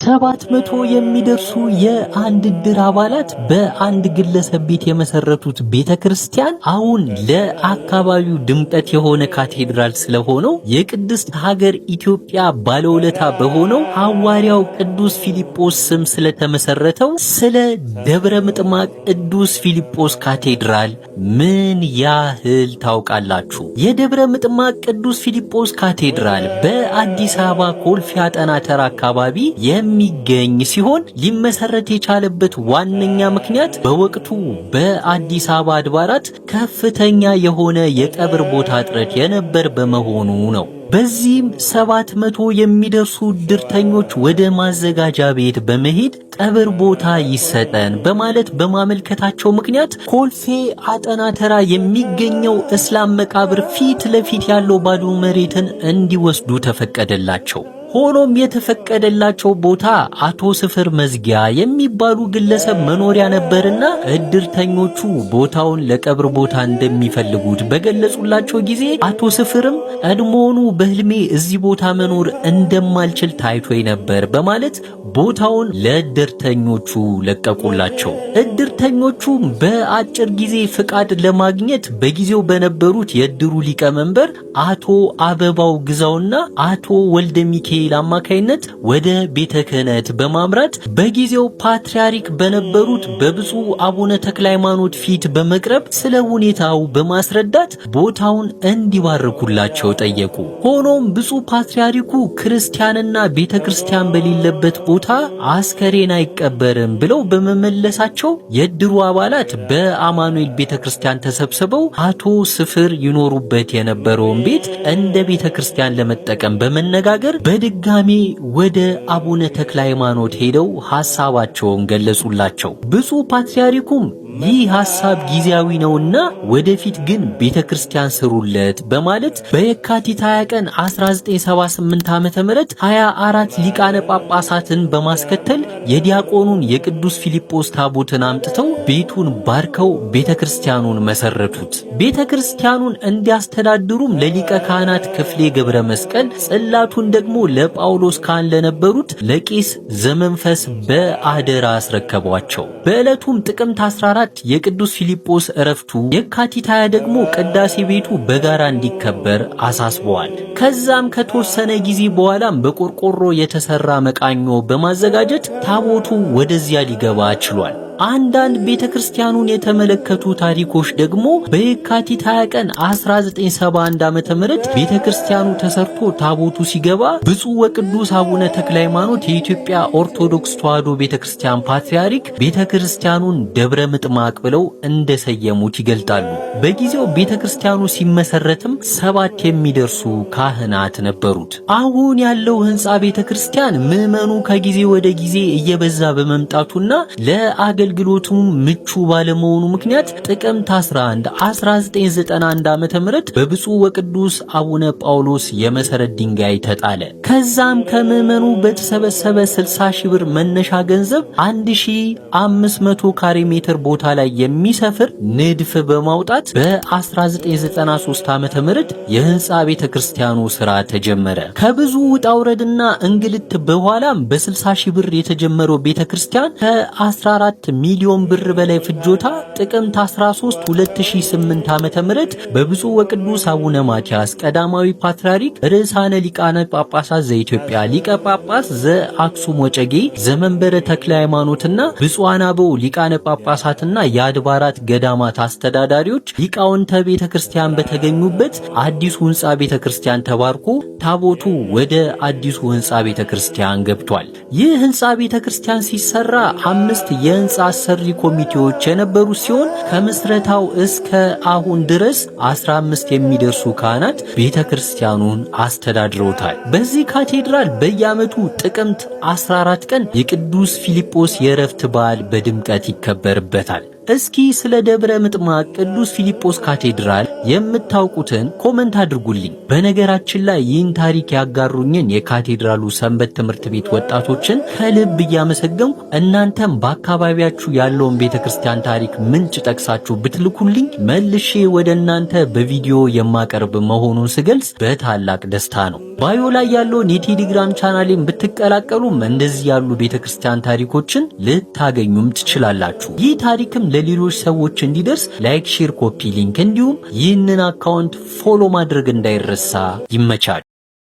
700 የሚደርሱ የአንድ እድር አባላት በአንድ ግለሰብ ቤት የመሰረቱት ቤተ ክርስቲያን አሁን ለአካባቢው ድምቀት የሆነ ካቴድራል ስለሆነው የቅድስት ሀገር ኢትዮጵያ ባለውለታ በሆነው ሐዋርያው ቅዱስ ፊልጶስ ስም ስለተመሰረተው ስለ ደብረ ምጥማቅ ቅዱስ ፊልጶስ ካቴድራል ምን ያህል ታውቃላችሁ? የደብረ ምጥማቅ ቅዱስ ፊልጶስ ካቴድራል በአዲስ አበባ ኮልፌ አጠና ተራ አካባቢ የሚገኝ ሲሆን ሊመሰረት የቻለበት ዋነኛ ምክንያት በወቅቱ በአዲስ አበባ አድባራት ከፍተኛ የሆነ የቀብር ቦታ እጥረት የነበር በመሆኑ ነው። በዚህም 700 የሚደርሱ እድርተኞች ወደ ማዘጋጃ ቤት በመሄድ ቀብር ቦታ ይሰጠን በማለት በማመልከታቸው ምክንያት ኮልፌ አጠና ተራ የሚገኘው እስላም መቃብር ፊት ለፊት ያለው ባዶ መሬትን እንዲወስዱ ተፈቀደላቸው። ሆኖም የተፈቀደላቸው ቦታ አቶ ስፍር መዝጊያ የሚባሉ ግለሰብ መኖሪያ ነበርና እድርተኞቹ ቦታውን ለቀብር ቦታ እንደሚፈልጉት በገለጹላቸው ጊዜ አቶ ስፍርም ቀድሞውኑ በህልሜ እዚህ ቦታ መኖር እንደማልችል ታይቶኝ ነበር በማለት ቦታውን ለእድርተኞቹ ለቀቁላቸው። እድርተኞቹ በአጭር ጊዜ ፍቃድ ለማግኘት በጊዜው በነበሩት የእድሩ ሊቀመንበር አቶ አበባው ግዛውና አቶ ወልደ ሚካኤል አማካይነት ወደ ቤተ ክህነት በማምራት በጊዜው ፓትርያርክ በነበሩት በብፁዕ አቡነ ተክለ ሃይማኖት ፊት በመቅረብ ስለ ሁኔታው በማስረዳት ቦታውን እንዲባርኩላቸው ጠየቁ። ሆኖም ብፁዕ ፓትርያርኩ ክርስቲያንና ቤተ ክርስቲያን በሌለበት ቦታ አስከሬን አይቀበርም ብለው በመመለሳቸው የእድሩ አባላት በአማኑኤል ቤተ ክርስቲያን ተሰብስበው አቶ ስፍር ይኖሩበት የነበረውን ቤት እንደ ቤተ ክርስቲያን ለመጠቀም በመነጋገር በድጋሜ ወደ አቡነ ተክለ ሃይማኖት ሄደው ሐሳባቸውን ገለጹላቸው። ብፁዕ ፓትርያርኩም ይህ ሐሳብ ጊዜያዊ ነውና ወደፊት ግን ቤተ ክርስቲያን ስሩለት በማለት በየካቲት 20 ቀን 1978 ዓ.ም 24 ሊቃነ ጳጳሳትን በማስከተል የዲያቆኑን የቅዱስ ፊልጶስ ታቦትን አምጥተው ቤቱን ባርከው ቤተ ክርስቲያኑን መሰረቱት። ቤተ ክርስቲያኑን እንዲያስተዳድሩም ለሊቀ ካህናት ክፍሌ ገብረ መስቀል፣ ጽላቱን ደግሞ ለጳውሎስ ካህን ለነበሩት ለቄስ ዘመንፈስ በአደራ አስረከቧቸው። በዕለቱም ጥቅምት 14 የቅዱስ ፊልጶስ እረፍቱ፣ የካቲት 20 ደግሞ ቅዳሴ ቤቱ በጋራ እንዲከበር አሳስበዋል። ከዛም ከተወሰነ ጊዜ በኋላም በቆርቆሮ የተሰራ መቃኞ በማዘጋጀት ታቦቱ ወደዚያ ሊገባ ችሏል። አንዳንድ ቤተክርስቲያኑን የተመለከቱ ታሪኮች ደግሞ በየካቲት 20 ቀን 1971 ዓ.ም ቤተክርስቲያኑ ተሰርቶ ታቦቱ ሲገባ ብፁዕ ወቅዱስ አቡነ ተክለ ሃይማኖት የኢትዮጵያ ኦርቶዶክስ ተዋሕዶ ቤተክርስቲያን ፓትርያርክ ቤተክርስቲያኑን ደብረ ምጥማቅ ብለው እንደሰየሙት ይገልጣሉ። በጊዜው ቤተክርስቲያኑ ሲመሰረትም 7 የሚደርሱ ካህናት ነበሩት። አሁን ያለው ህንጻ ቤተክርስቲያን ምዕመኑ ከጊዜ ወደ ጊዜ እየበዛ በመምጣቱና ለአገልግሎቱም ምቹ ባለመሆኑ ምክንያት ጥቅምት 11 1991 ዓ.ም በብፁዕ ወቅዱስ አቡነ ጳውሎስ የመሰረት ድንጋይ ተጣለ። ከዛም ከምዕመኑ በተሰበሰበ 60 ሺህ ብር መነሻ ገንዘብ 1500 ካሬ ሜትር ቦታ ላይ የሚሰፍር ንድፍ በማውጣት በ1993 ዓ.ም የህንጻ ቤተክርስቲያኑ ስራ ተጀመረ። ከብዙ ውጣውረድና እንግልት በኋላም በ60 ሺህ ብር የተጀመረው ቤተክርስቲያን ከ14 ሚሊዮን ብር በላይ ፍጆታ ጥቅምት 13 2008 ዓ.ም በብፁዕ ወቅዱስ አቡነ ማትያስ ቀዳማዊ ፓትርያርክ ርዕሳነ ሊቃነ ጳጳሳት ዘኢትዮጵያ ሊቀ ጳጳስ ዘአክሱም ወጨጌ ዘመንበረ ተክለ ሃይማኖትና ብፁዓን አበው ሊቃነ ጳጳሳትና የአድባራት ገዳማት አስተዳዳሪዎች ሊቃውንተ ቤተክርስቲያን በተገኙበት አዲሱ ህንጻ ቤተክርስቲያን ተባርኮ ታቦቱ ወደ አዲሱ ህንጻ ቤተክርስቲያን ገብቷል። ይህ ህንጻ ቤተክርስቲያን ሲሰራ 5 የህንጻ አሰሪ ኮሚቴዎች የነበሩ ሲሆን ከምስረታው እስከ አሁን ድረስ 15 የሚደርሱ ካህናት ቤተክርስቲያኑን አስተዳድረውታል። በዚህ ካቴድራል በየዓመቱ ጥቅምት 14 ቀን የቅዱስ ፊልጶስ የእረፍት በዓል በድምቀት ይከበርበታል። እስኪ ስለ ደብረ ምጥማቅ ቅዱስ ፊልጶስ ካቴድራል የምታውቁትን comment አድርጉልኝ። በነገራችን ላይ ይህን ታሪክ ያጋሩኝን የካቴድራሉ ሰንበት ትምህርት ቤት ወጣቶችን ከልብ እያመሰገንኩ እናንተም በአካባቢያችሁ ያለውን ቤተክርስቲያን ታሪክ ምንጭ ጠቅሳችሁ ብትልኩልኝ መልሼ ወደ እናንተ በቪዲዮ የማቀርብ መሆኑን ስገልጽ በታላቅ ደስታ ነው። Bio ላይ ያለውን የቴሌግራም ቻናሌን ብትቀላቀሉም እንደዚህ ያሉ ቤተክርስቲያን ታሪኮችን ልታገኙም ትችላላችሁ። ይህ ታሪክም ለሌሎች ሰዎች እንዲደርስ like፣ share፣ copy link እንዲሁም ይህንን account follow ማድረግ እንዳይረሳ። ይመቻል።